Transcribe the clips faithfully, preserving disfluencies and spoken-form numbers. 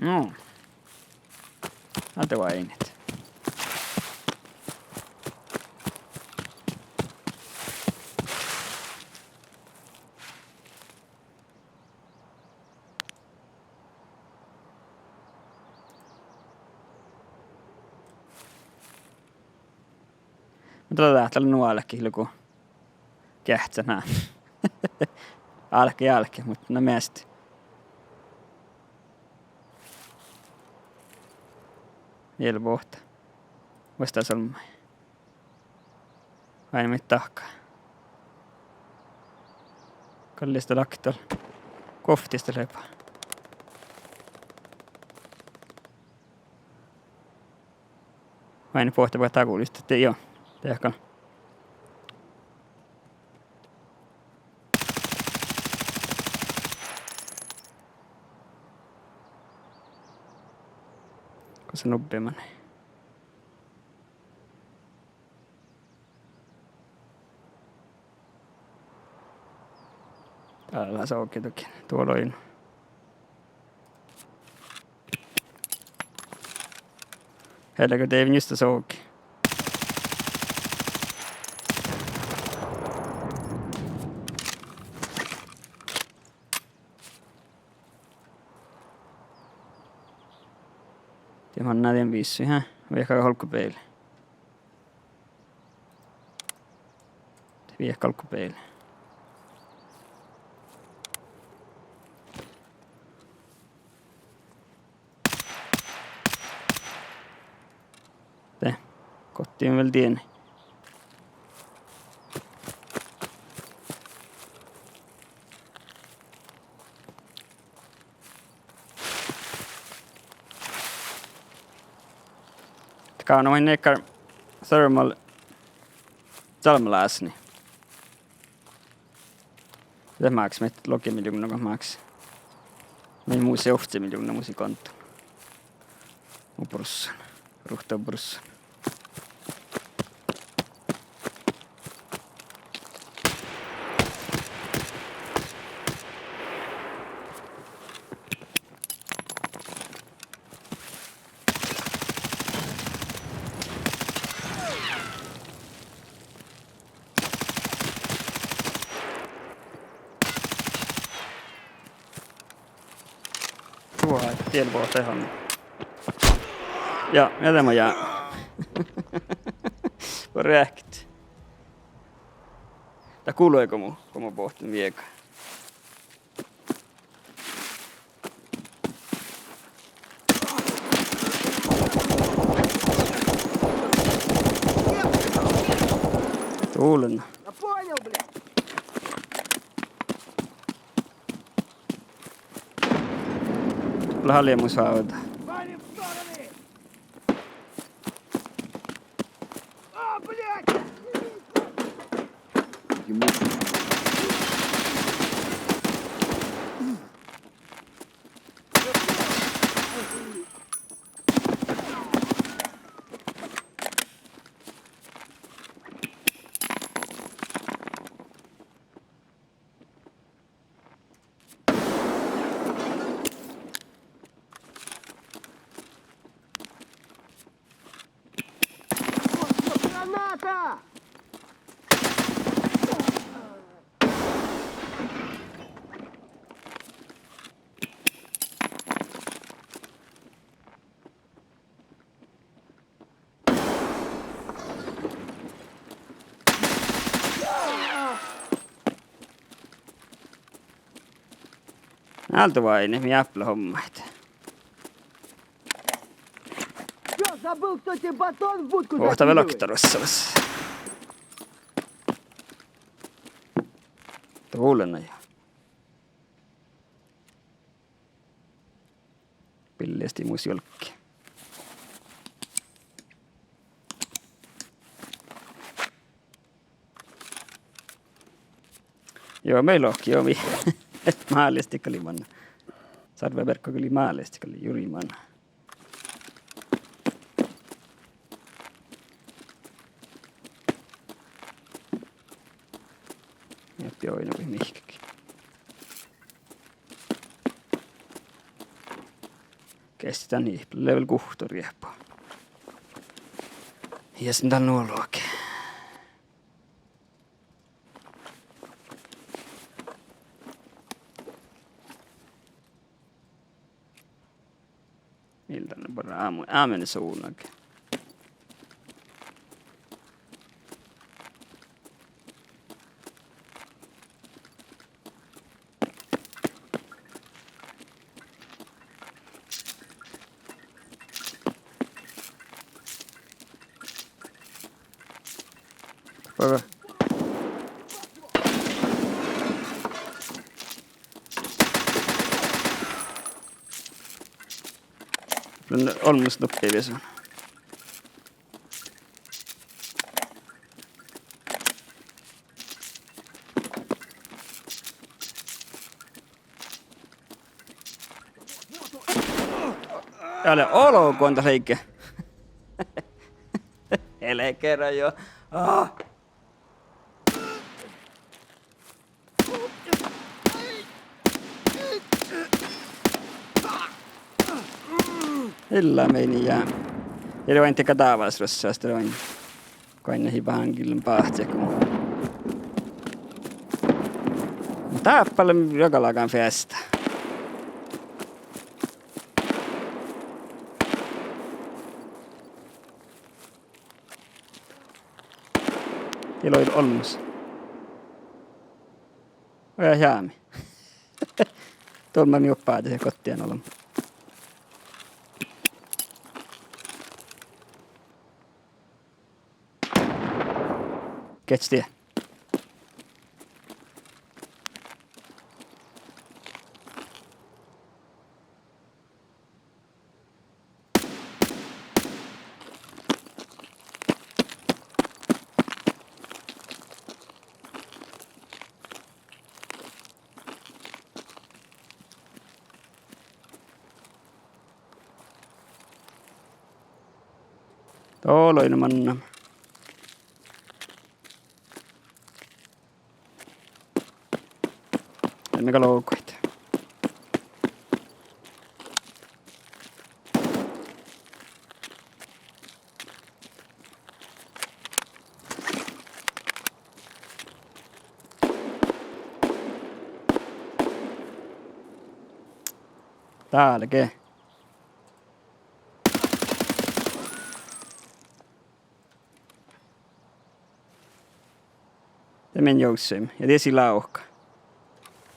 No. Ádde oaidnit. Muhto dat lea nu álkit lugu. Geahččat ná. Álkit, álkit, muhto na measti. Vielbo vuosttasolmmái. Vai mii dahká. Gal lista lakta. Guovttis lea ba. Vai bohte ba dagu lista, de jo. De gal. Gosa nubbi manai. Dál lea soagi duohken, duohken. Helga, de njusta soagi. De manná dien vissui, hä? Viehka olggobeali. Viehka olggobeali. De. Gohte vel diene. Gal nu maid dakkár thermal čalmmalásni. Dat máksii, mii logi miljovnna go máksii. Mii mus ovcci miljovnna mus ii gonda. Mu brussan. Ruhta brussan. Vuoi, tiel vuohta han. Ja, ja de ma ja. Korrekt. Dat gulai go mu, go mu bohten viega. Dullen. Lea leamus hávdda. Álduvaini, mii ápla hommat. Чё, забыл, кто тебе батон в будку закидывает? Vuohta vel okta ruossalas. Tulen ja. Billesti mus julkki. Juo, mii lohke, juo, mii. Málestit gal lei manná. Sarveberkko gal lei málestit gal lei juri manná. Ja pioinu mihkkegi. Geahččá dan ipla, lea vel guhttá riehpa. Ja son dál nu olge. Mii leat dan borrat ámu-, ámen suunnage. Doppe. Mun olmmoš doppe visot. Ale olo, kuonta leige. Elkera jo. Ah. Illa meinii ja. Ja de oaidnit kadávras ruossas, de oaidnit. Goainna hii bahangilen báhcet go. Dáppe lea juogalágan feasta. Dii lei olmmoš. Ojá, jámi. Dol maid mii oba de gottiimet olbmot. Geahččá die. Dol lei nu mannan. Enne gal oažžut. Dálge. De mii jossim. Ja de sii lávka.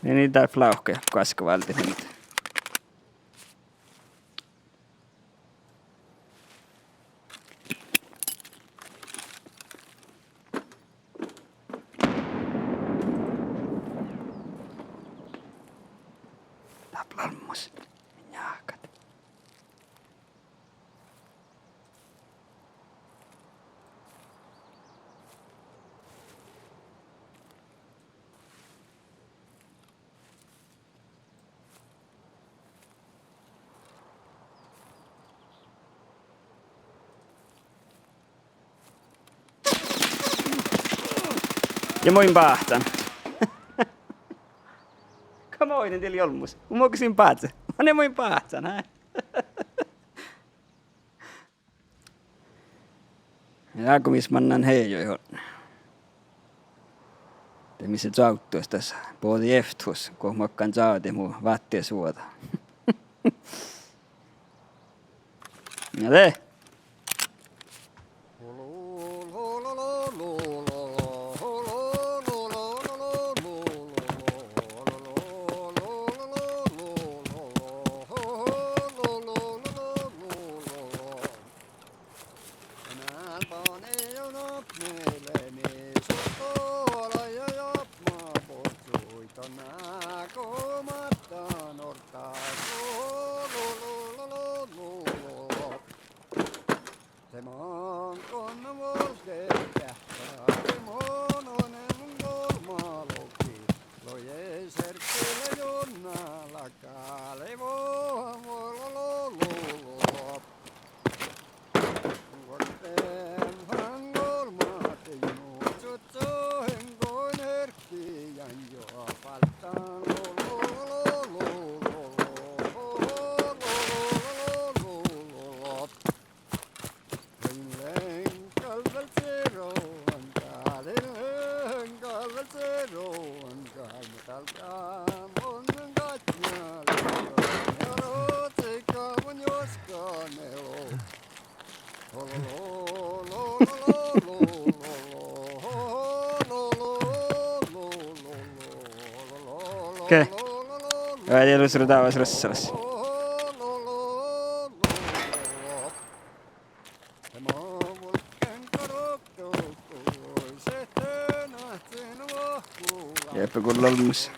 Mii dál lávka ja gaskaváldet. Dáppe lea olmmoš. Njáhkat. Ja mun báhcán. Ka moai, dii lei olmmoš. Mun gal sin báhcán. Manne mun báhcán, hää? Ja go mis mannan hejo, jo. De mis lea čoavddus das, bođii efthus, go makkán čađa mu váttiisuođa. Ja de. Sure dávas rassalas. Jeppe Gullolmmas.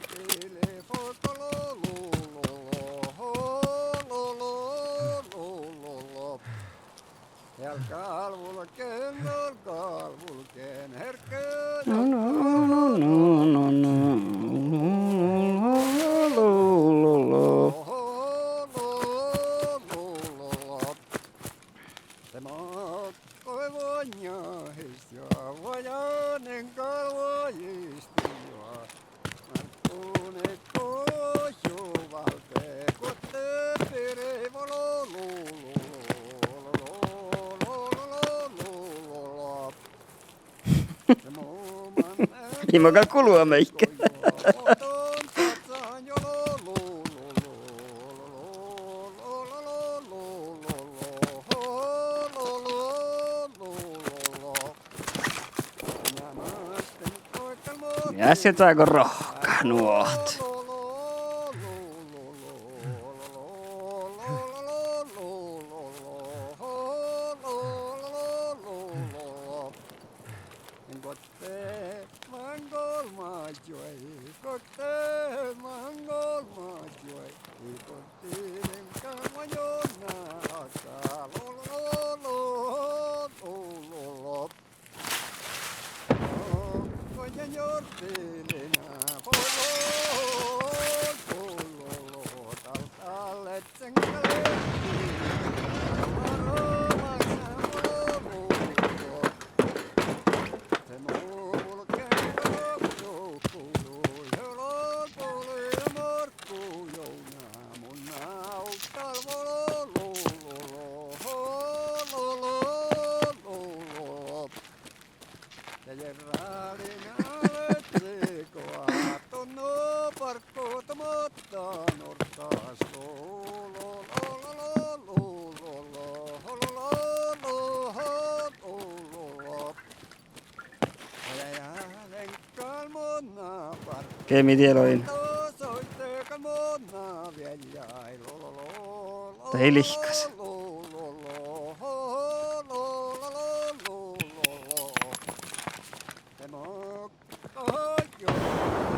Ii mo gal gullo maidege. Ja se dágo rohkká nuohta. Geami dieloin. Dat ii lihkas.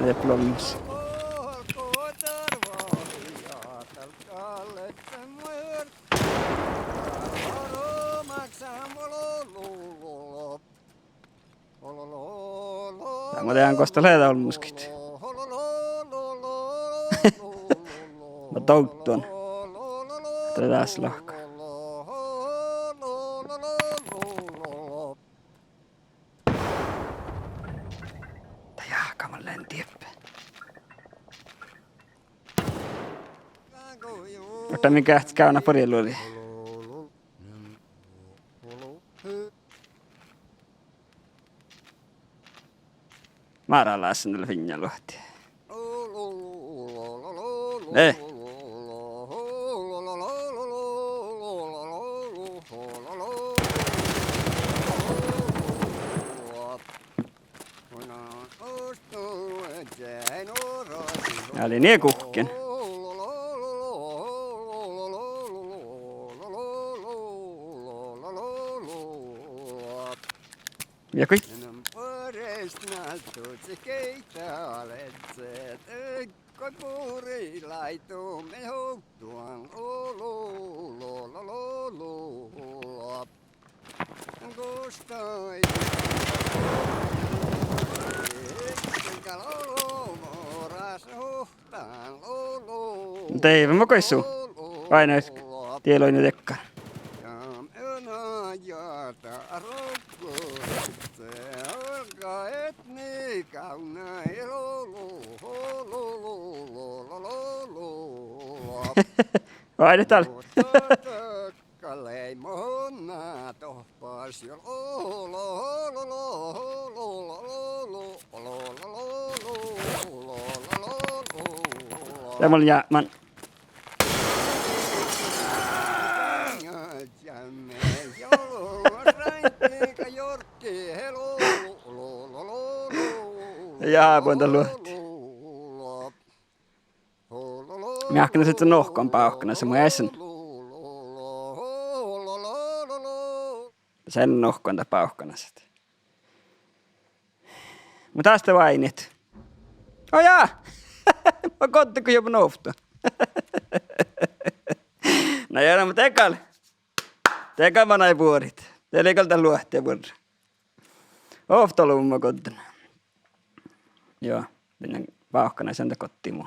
Jeppe Gullolmmas. Dá mun dieđán gos dat lea olmmoš gii. Mun dovddan ahte dás lahka. Dat jáhkká man lean dieppe. Muhto mii geahččat gávdnat barjeluođi. Máralasan lea fiinna luohti. Eh. Ale nie guhkken. Ja kui. Deive mo goit su. Oaidnaid dieloin dakkár. Oaidnit dál. Dá mun jápmán. Ja, buon dat luohti. Mii ahte lea sihke nohkan bávkkanasa mu easen. Sen nohkan dat bávkkanasat. Mu dás lea váinit. Ojá! Ma goddin go jobban ovtta. Na ja, na, ma de gal, de gal manai buorit. De lei gal dat luohti buorre. Ovtta olbmá goddin. Juo, dan bávkkanasa dan goddin mu.